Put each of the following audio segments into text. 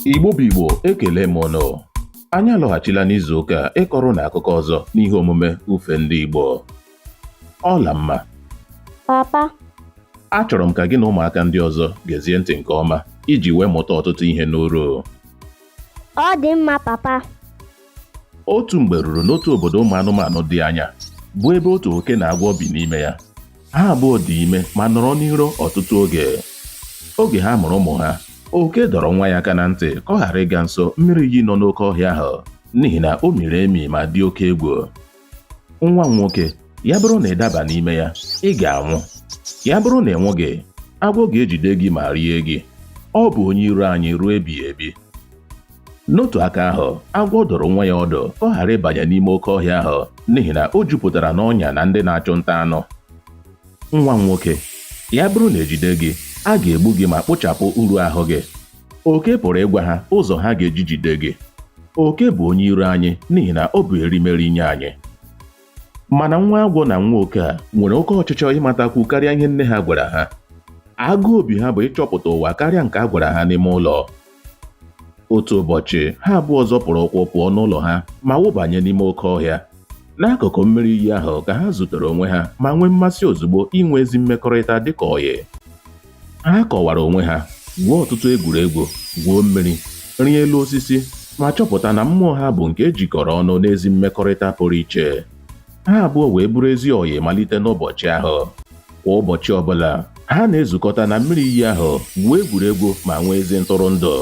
Igbo bụ Igbo, ekele m ụnụ. Anyị alọghachila n'izu ụka ịkọrọ ụnụ akụkọ ọzọ n'ihe omume Ufe Ndị Igbo. Ọlamma. Papa. Achọrọ m ka gị na ụmụaka ndị ọzọ gezie ntị nke ọma iji wee mụta ọtụtụ ihe n'uru. Ọ dị mma, papa. Otu mgbe ruru n'otu obodo ụmụ anụmanụ dị anya bụ ebe otu oke na agwọ bi n'ime ya. Ha abụọ dị ime ma nọrọ n'iro ọtụtụ oge. Oge ha mụrụ ụmụ ha, oke dọrọ nwa ya aka na ntị ka ọ ghara ịga nso mmiri iyi nọ n'oke ọhịa ahụ n'ihi na o miri emi ma dị oke egwu. Nwa m nwoke, ya bụrụ na ị daba n'ime ya, ị ga-anwụ. Ya bụrụ na ị nwụghị, agwọ ga-ejide gị ma rie gị. Ọ bụ onye iro anyị ruo ebighị ebi. N'otu aka ahụ, agwọ dụrụ nwa ya ọdụ ka ọ ghara ịbanye n'ime oke ọhịa ahụ n'ihi na o jupụtara n'ọnya na ndị na-achụ nta anụ. Nwa m nwoke, ya bụrụ na ejide gị, a ga-egbu gị ma kpụchapụ uru ahụ gị. Oke pụrụ ịgwa ha ụzọ ha ga-eji jide gị. Oke bụ onye iro anyị n'ihi na ọ bụ erimeri nye anyị. Mana nwa agwọ na nwa oke a nwere oke ọchịchọ ịmatakwu karịa ihe nne ha gwara ha. Agụụ obi ha bụ ịchọpụta ụwa karịa nke a gwara ha n'ime ụlọ. Otu ụbọchị, ha abụọ zọpụrụ ụkwụ pụọ n'ụlọ ha ma wụbanye n'ime oke ọhịa. N'akụkụ mmiri iyi ahụ ka ha zutere onwe ha ma nwee mmasị ozugbo inwe ezi mmekọrịta dịka ọyị. Ha kọwara onwe ha, gwuo ọtụtụ egwuregwu, gwuo mmiri, rịa elu osisi ma chọpụta na mmụọ ha bụ nke e jikọrọ ọnụ n'ezi mmekọrịta pụrụ iche. Ha abụọ wee bụrụ ezi ọyị malite n'ụbọchị ahụ. Kwa ụbọchị ọbụla, ha na-ezukọta na mmiri iyi ahụ gwuo egwuregwu ma nwee ezi ntụrụndụ.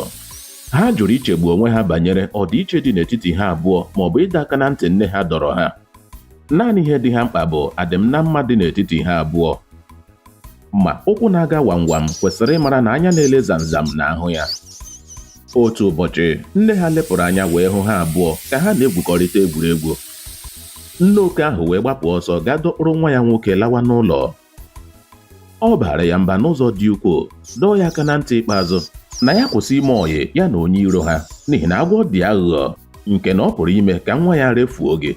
Ha jụrụ ichegbu onwe ha banyere ọdịiche dị n'etiti ha abụọ maọbụ ịdọ aka na ntị nne ha dọrọ ha. Naanị ihe dị ha mkpa bụ adịm na mma dị n'etiti ha abụọ. Ma ụkwụ na-aga wam wam kwesịrị ịmara na anya na-ele zamzam na-ahụ ya. Otu ụbọchị, nne ha lepụrụ anya wee hụ ha abụọ ka ha na-egwukọrịta egwuregwu. Nne oke ahụ wee gbapụ ọsọ gaa dọkpụrụ nwa ya nwoke lawa n'ụlọ. Ọ baara ya mba n'ụzọ dị ukwuu, dọọ ya aka na ntị ikpeazụ na ya kwụsị ime ọyị ya na onye iro ha n'ihi na agwọ dị aghụghọ nke na ọ pụrụ ime ka nwa ya refuo gị.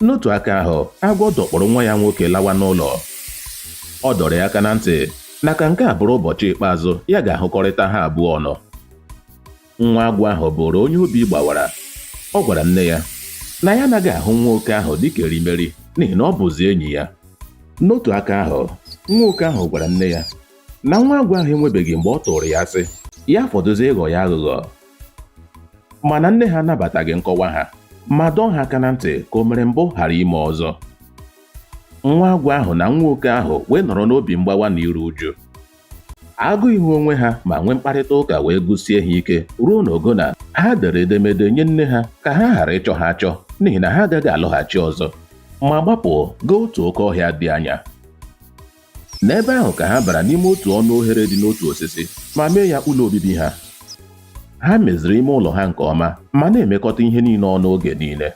N'otu aka ahụ, agwọ dọkpụrụ nwa ya nwoke lawa n'ụlọ. Ọ dọrọ ya aka na ntị na ka nke a bụrụ ụbọchị ikpeazụ ya ga-ahụkọrịta ha abụọ ọnụ. Nwa agwọ ahụ bụrụ onye obi gbawara. Ọ gwara nne ya na ya anaghị ahụ nwa oke ahụ dịka erimeri n'ihi na ọ bụzi enyi ya. N'otu aka ahụ, nwa oke ahụ gwara nne ya na nwa agwọ ahụ enwebeghị mgbe ọ tụrụ ya asị, ya fọdụzie ịghọ ya aghụghọ. Mana nne ha anabataghị nkọwa ha ma dọọ ha aka na ntị ka o mere mbụ ghara ime ọzọ. Nwa agwọ ahụ na nwa oke ahụ wee nọrọ n'obi mgbawa na iru uju. Agụụ ịhụ onwe ha ma nwee mkparịta ụka wee gụsie ha ike ruo n'ogo na ha dere edemede nye nne ha ka ha ghara ịchọ ha achọ n'ihi na ha agaghị alọghachi ọzọ ma gbapụ gaa otu oke ọhịa dị anya. N'ebe ahụ ka ha bara n'ime otu ọnụ ohere dị n'otu osisi ma mee ya ụlọ obibi ha. Ha meziri ime ụlọ ha nke ọma ma na-emekọta ihe niile ọnụ oge niile.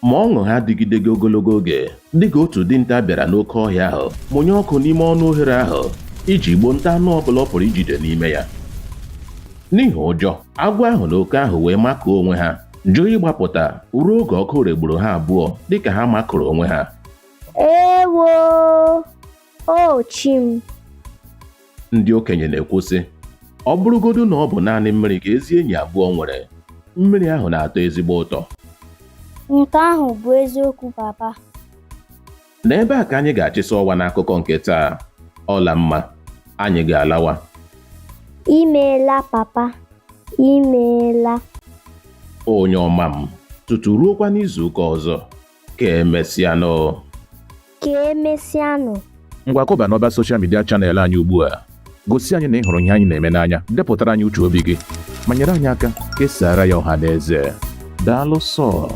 Ma ọṅụ ha adịgideghị ogologo oge dịka otu dinta bịara n'oke ọhịa ahụ mụnye ọkụ n'ime ọnụ ohere ahụ iji gbuo nta anụ ọbụla ọ pụrụ ijide n'ime ya. N'ihi ụjọ, agwọ ahụ na oke ahụ wee makụọ onwe ha, jụ ịgbapụta ruo oge ọkụ regburu ha abụọ dịka ha makụrụ onwe ha. Ewo! O chi m! Ndị okenye na-ekwu sị, ọ bụrụgodu na ọ bụ naanị mmiri ka ezi enyi abụọ nwere, mmiri ahụ na-atọ ezigbo ụtọ. Nke ahụ bụ eziokwu, papa. N'ebe a ka anyị ga-achịsa ọwa n'akụkọ nke taa. Ọlamma, anyị ga-alawa. Imeela, papa. Imeela. Onye ọma m, tutu ruokwa n'izu ụka ọzọ. Ka emesịanụ. Ka emesịanụ. Ngwa kụba n'ọba social media channel anyị ugbu a. Gosi anyị na ị hụrụ ihe anyị na-eme n'anya, depụtara anyị uche obi gị, ma nyere anyị aka kesaara ya ọha na eze. Daalụ sọ.